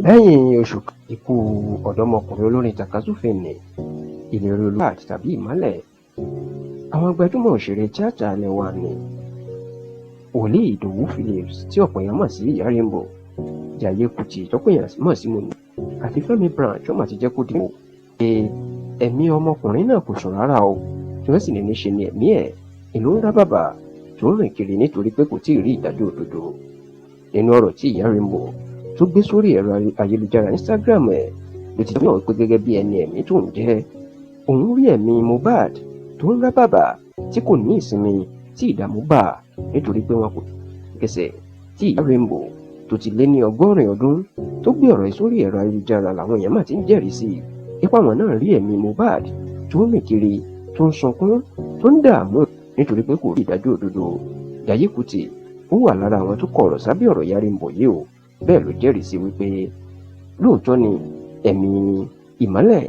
Lẹ́yìn oṣù ikú ọ̀dọ́mọkùnrin olórin tàkasúfèé ní Ìléríolúwà tàbí Ìmọ́lẹ̀, àwọn gbajúmọ̀ òṣèré tíátà ilé wa ní Wòlíì Ìdòwú Phillips, tí ọ̀pọ̀ èèyàn mọ̀ sí Ìyá Rainbow, Jaiye Kútì tọ́pọ̀ èèyàn mọ̀ sí Moní, àti Fẹ́mi Branch wọ́n mà ti jẹ́ kó di pé ẹ̀mí ọmọkùnrin náà kò sùn rárá o, tí wọ́n sì ní níṣe ni ẹ̀mí ẹ̀ ìlú ń rábàbà tó ń rìn kiri nítorí pé kò tíì rí ìdájọ́ òdodo. Nínú ọ̀rọ̀ tí Ìyá Rainbow tó gbé sórí ẹ̀rọ ayélujára Instagram ẹ̀ ló ti mọ̀ pé gẹ́gẹ́ bí ẹni ẹ̀mí tó ń jẹ́, òun rí ẹ̀mí Mohbad tó ń rábàbà tí kò ní ìsinmi, tí ìdààmú bá nítorí pé wọn kò kẹsẹ̀. Tí Ìyá Rainbow tó ti lé ní 80 ọdún tó gbé ọ̀rọ̀ yìí sórí ẹ̀rọ ayélujára làwọn èèyàn mà ti ń jẹ́rìí sí i ipa àwọn náà rí ẹ̀mí Mohbad tó ń rìn kiri, tó ń sunkún, tó ń dààmú nítorí pé kò rí ìdájọ́ òdodo. Jaiye Kútì ó wà lára àwọn tó kọ ọ̀rọ̀ sábẹ́ ọ̀rọ̀ Ìyá Rainbow yìí o. Bẹ́ẹ̀ ló jẹ́rìí sí wípé lóòótọ́ ni ẹ̀mí Ìmọ́lẹ̀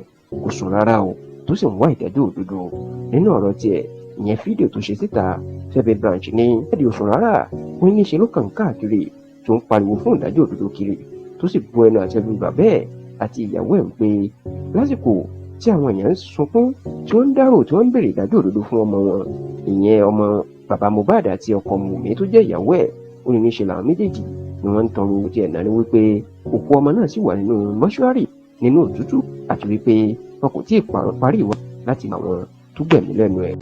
kò sùn rárá o, tó sì ń wá ìdájọ́ òdodo. Nínú ọ̀rọ̀ tiẹ̀, ìyẹn fídíò tó ṣe síta, Fẹ́mi Branch ní ẹ̀dì òsùn rárá, ó ní ṣe ló kàn káàkiri tó ń pariwo fún ìdájọ́ òdodo kiri, tó sì bu ẹnu àtẹ́ lu bàbá ẹ̀ àti ìyàwó ẹ̀ wípé lásìkò tí àwọn èèyàn ń sunkún, tí wọ́n ń dárò, tí wọ́n ń béèrè ìdájọ́ òdodo fún ọmọ wọn, ìyẹn ọmọ bàbá Mohbad àti ọkọ Wùmí tó jẹ́ ìyàwó ẹ̀, ó ní níṣe làwọn méjèèjì ni wọ́n ń tọrọ owó tí ẹ̀ náà ní wípé òkú ọmọ náà sì wà nínú mọ́ṣúárì nínú òtútù, àti wípé wọn kò tíì parí ìwádìí láti àwọn tó gbẹ̀mí lẹ́nu ẹ̀.